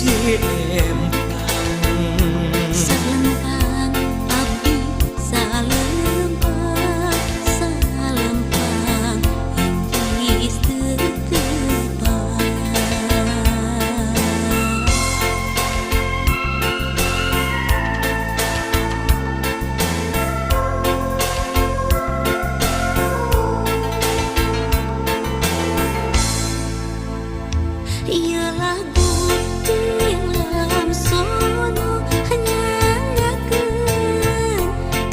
si empang. Salempang abdi salempang, salempang inggris teu tepang. Ieu lagu ti Lamsono nyangakeun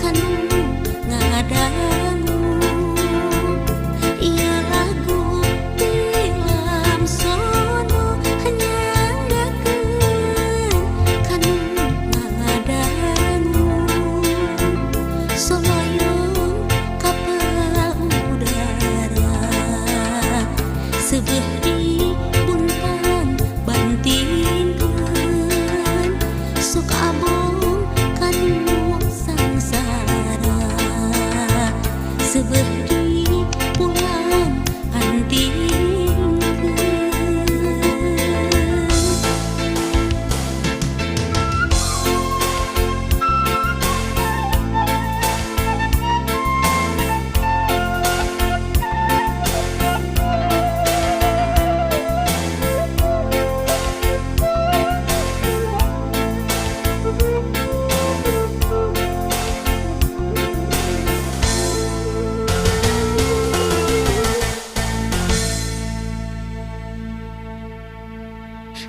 kanu ngadangu. Ieu lagu ti Lamsono nyangakeun kanu ngadangu. Soloyong kapal udara seubeuh di buntang bantingkeun, sok abong kanu sangsara seubeuh di pulang antingkeun.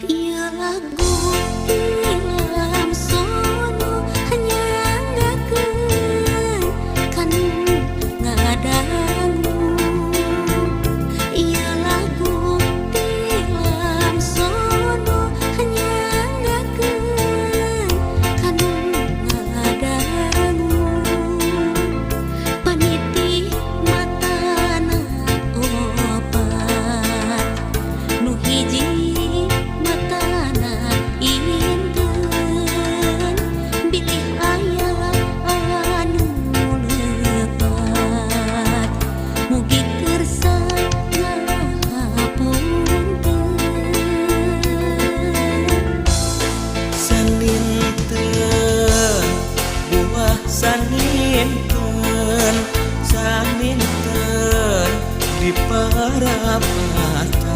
Ieu lagu ti Lamsono nyangakeun kanu ngadangu. Ieu lagu ti Lamsono nyangakeun kanu ngadangu. Paniti matana opat, nu hiji matana inteun, bilih aya anu lepat mugi kersa ngahapunten. Saninten buah saninten, saninten di parapatan.